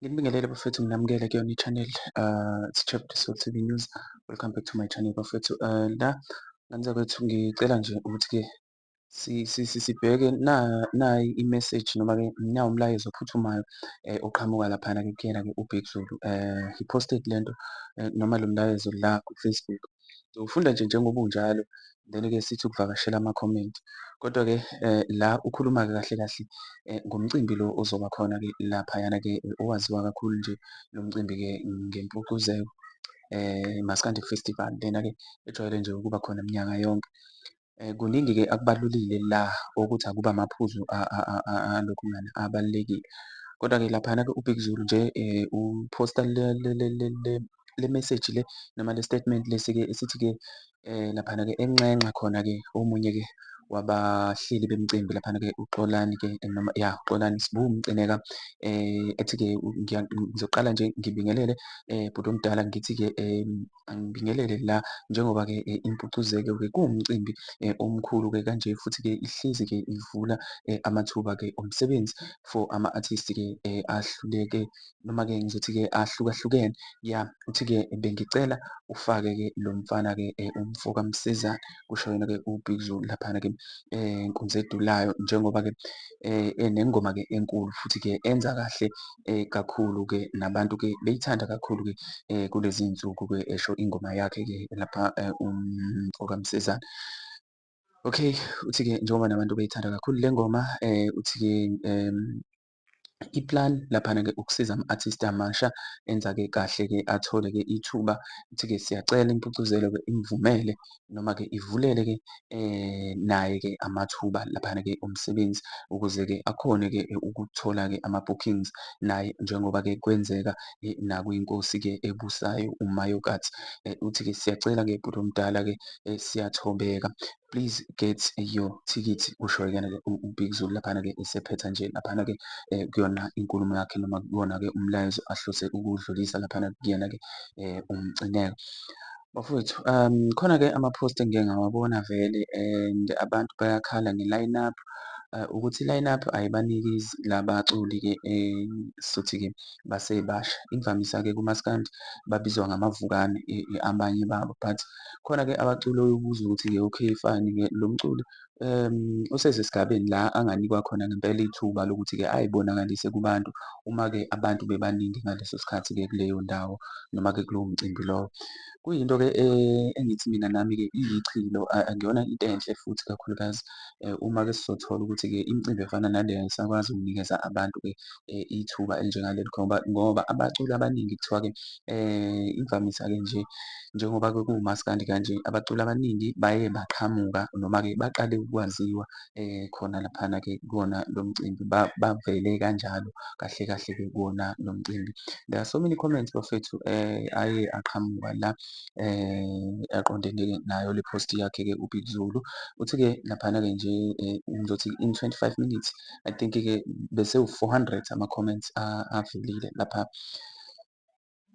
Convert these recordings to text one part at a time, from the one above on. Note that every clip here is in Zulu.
Nginibingelele bafethu, nginamukele kuyona i-channel, it's Chapter Soul TV News. Welcome back to my channel, bafethu. La ngane zakwethu, ngicela nje ukuthi-ke sibheke nayi i-message noma-ke nawu umlayezo ophuthumayo oqhamuka laphana-ke kuyena-ke uBig Zulu. He posted lento noma lo mlayezo la ku-Facebook. Ngizowufunda nje njengoba unjalo, then-ke sithi ukuvakashela ama-comment. Kodwa-ke la ukhuluma-ke kahle kahle ngomcimbi lo ozoba khona-ke laphayana-ke, owaziwa kakhulu nje lo mcimbi-ke ngempucuzeko, Maskandi Festival lena-ke ejwayele nje ukuba khona minyaka yonke. Kuningi-ke akubalulile la ukuthi akuba amaphuzu alokhu ngani abalulekile. Kodwa-ke laphana-ke uBig Zulu nje uphosta le message le noma le statement lesi-ke esithi-ke laphana-ke enxenxa khona-ke omunye-ke wabahleli bemicimbi laphana-ke, uXolani-ke, noma ya uXolani Sibu Mcineka, ethi-ke ngizoqala nje ngibingelele bhuti omdala, ngithi-ke angibingelele la njengoba-ke impucuzeko-ke kuwumcimbi omkhulu-ke kanje, futhi-ke ihlezi-ke ivula amathuba-ke omsebenzi for ama-artist-ke ahluleke noma-ke ngizothi-ke ahlukahlukene. Ya, uthi-ke bengicela ufake-ke lo mfana-ke, umfo kaMsizana, kusho yena-ke uBig Zulu laphana-ke, Nkunzi edulayo, njengoba-ke enengoma-ke enkulu futhi-ke enza kahle kakhulu-ke, nabantu-ke beyithanda kakhulu-ke kulezi iy'nsuku-ke, esho ingoma yakhe-ke lapha umfo kaMsizana. Okay, uthi-ke njengoba nabantu beyithanda kakhulu le ngoma, uthi-ke i-plan laphana-ke ukusiza ama-artist amasha enza-ke kahle-ke athole-ke ithuba. Uthi-ke siyacela impucuzelo-ke imvumele noma-ke ivulele-ke naye-ke amathuba laphana-ke omsebenzi ukuze-ke akhone-ke ukuthola-ke ama-bookings naye, njengoba-ke kwenzeka nakwinkosi-ke ebusayo uMayokathi. Uthi-ke siyacela-ke bhuti omdala-ke, siyathobeka, please get your ticket, kusho yena-ke uBig Zulu laphana-ke esephetha nje laphana-ke kuyona inkulumo yakhe noma kuwona-ke umlayezo ahlose ukuwudlulisa laphana kuyena-ke uMcineka. Bafowethu, khona-ke ama-post engike ngawabona vele and abantu bayakhala nge-line up, ukuthi i-line up ayibanikezi labaculi-ke, sothi-ke basebasha. Imvamisa-ke kumaskandi babizwa ngamavukane abanye babo, but khona-ke abaculi oyobuza ukuthi-ke okay fine-ke, lo mculi usesesigabeni la anganikwa khona ngempela ithuba lokuthi-ke ayibonakalise kubantu uma-ke abantu bebaningi ngaleso sikhathi-ke kuleyo ndawo noma-ke kulowo mcimbi lowo. Kuyinto-ke engithi mina nami-ke iyichilo, akuyona into enhle futhi, kakhulukazi uma-ke sizothola ukuthi-ke imicimbi efana naleyo ayisakwazi ukunikeza abantu-ke ithuba elinjengaleli, ngoba abaculi abaningi kuthiwa-ke imvamisa-ke nje, njengoba-ke kuwumaskandi kanje, abaculi abaningi baye baqhamuka noma-ke baqale ukwaziwa khona laphana-ke kuwona lo mcimbi, bavele kanjalo kahle kahle-ke kuwona lo mcimbi. There are so many comments, bafethu, aye aqhamuka la aqondene nayo le post yakhe-ke uBig Zulu. Uthi-ke laphana-ke nje ngizothi in 25 minutes, I think-ke bese u-400 ama-comments avelile lapha.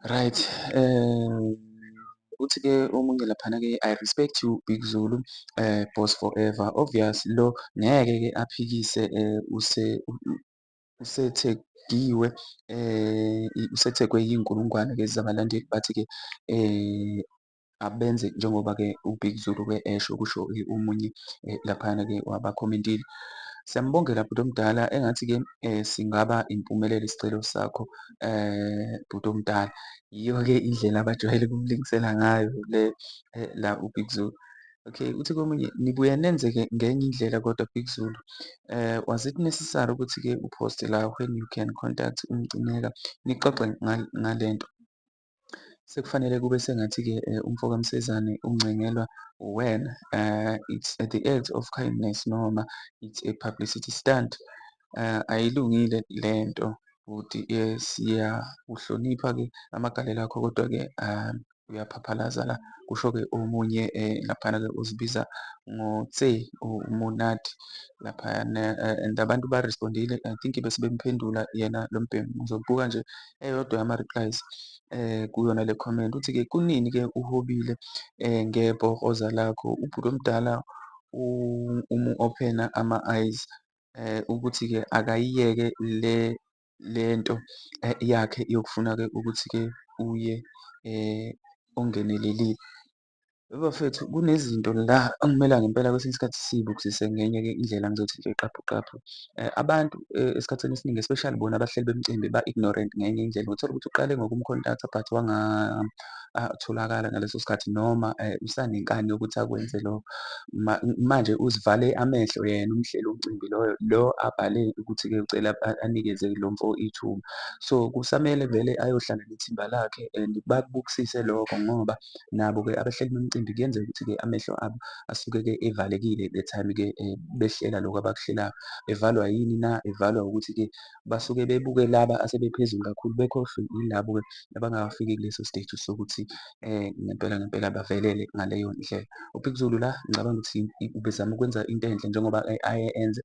Right, uthi-ke omunye laphana-ke, "I respect you, Big Zulu, boss forever." Obvious lo ngeke-ke aphikise, usethegiwe, usethegwe iy'nkulungwane-ke zabalandeli, bathi-ke abenze njengoba-ke uBig Zulu-ke esho, kusho omunye laphayana-ke wabakhomentile. Siyambongela bhuti omdala, engathi-ke singaba impumelelo isicelo sakho, bhuti omdala. Yiyo-ke indlela abajwayele ukumlingisela ngayo le la uBig Zulu. Okay, uthi komunye, "Nibuye nenze-ke ngenye indlela kodwa Big Zulu. Was it necessary ukuthi-ke uphoste la when you can contact uMcineka nixoxe ngalento? Sekufanele kube sengathi-ke umfo kaMsezane uncengelwa uwena. It's the act of kindness noma it's a publicity stunt? Ayilungile lento bhuti, siyakuhlonipha-ke amagalelo akho, kodwa-ke uyaphaphalaza la," kusho-ke omunye laphana-ke uzibiza ngo-Tse Monati laphayana, and abantu ba-respond-ile, I think bese bemphendula yena lo mbhemu. Ngizobuka nje eyodwa yama-replies kuyona le comment, uthi-ke kunini-ke uhobile ngebhokoza lakho ubhuti omdala, umu-open-a ama-eyes ukuthi-ke akayiyeke le. Lento yakhe yokufuna-ke ukuthi-ke uye ongenelelile. Bafethu, kunezinto la okumele ngempela kwesinye isikhathi siy'bukisise ngenye-ke indlela. Ngizothi nje qaphu qaphu. Abantu esikhathini esiningi, especially bona abahleli bemicimbi, ba-ignorant ngenye indlela. Uthola ukuthi uqale ngokumkhontaktha but wangatholakala ngaleso sikhathi noma usanenkani yokuthi akwenze lokho. Manje uzivale amehlo yena umhleli womcimbi loyo lo abhale ukuthi-ke ucela anikeze lo mfo ithuba. So kusamele vele ayohlala nethimba lakhe and bakubukisise lokho, ngoba nabo-ke abahleli bemicimbi kuyenzeka ukuthi-ke amehlo abo asuke-ke evalekile the time-ke behlela lokhu abakuhlelayo. Evalwa yini na? Evalwa ukuthi-ke basuke bebuke laba asebephezulu kakhulu, bekhohlwe yilabo-ke abangakafiki kuleso stage sokuthi ngempela ngempela bavelele ngaleyo ndlela. UBig Zulu la ngicabanga ukuthi ubezama ukwenza into enhle njengoba aye enze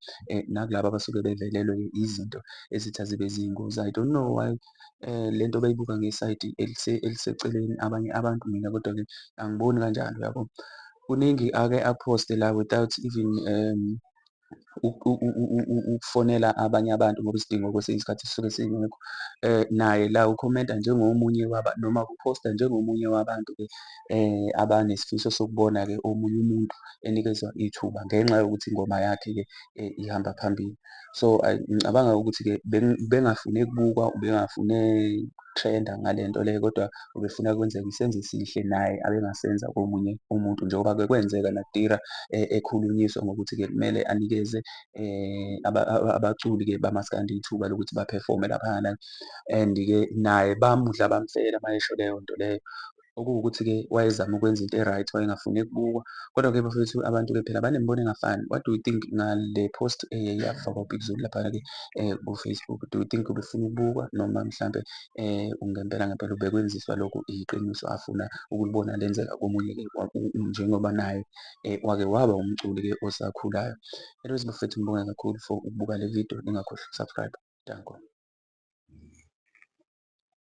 nakulaba abasuke bevelelwe izinto ezithi azibe ziyingozi. I don't know why lento beyibuka ngesayidi eliseceleni abanye abantu, mina kodwa-ke angiboni kanjalo, yabo. Kuningi ake akuphoste la without even ukufonela abanye abantu, ngoba isidingo kwesinye isikhathi sisuke singekho. Naye la ukhomenta njengomunye noma uphosta njengomunye wabantu-ke abanesifiso sokubona-ke omunye umuntu enikezwa ithuba ngenxa yokuthi ingoma yakhe-ke ihamba phambili. So ngicabanga ukuthi-ke ubengafune kubukwa, ubengafune ukutrenda ngale nto leyo, kodwa ubefuna kwenzeke isenzo esihle naye abengasenza komunye umuntu, njengoba-ke kwenzeka nakuTira ekhulunyiswa ngokuthi-ke kumele anikeze abaculi-ke bamaskandi ithuba lokuthi ba-perform-e laphayana. And-ke naye bamudla bamfela uma esho leyo nto leyo, okuwukuthi-ke wayezama ukwenza into e-right, wayengafuni ukubukwa. Kodwa-ke bafethu, abantu-ke phela banemibono engafani. What do you think ngale post eye yafakwa uBig Zulu laphana-ke ku-Facebook? Do you think ubefuna ukubukwa noma mhlampe ngempela ngempela ubekwenziswa lokhu iqiniso afuna ukulibona lenzeka komunye-ke njengoba naye wake waba umculi-ke osakhulayo? Anyways bafethu, ngibonge kakhulu for ukubuka le video, ningakhohlwa uku-subscribe. Danko.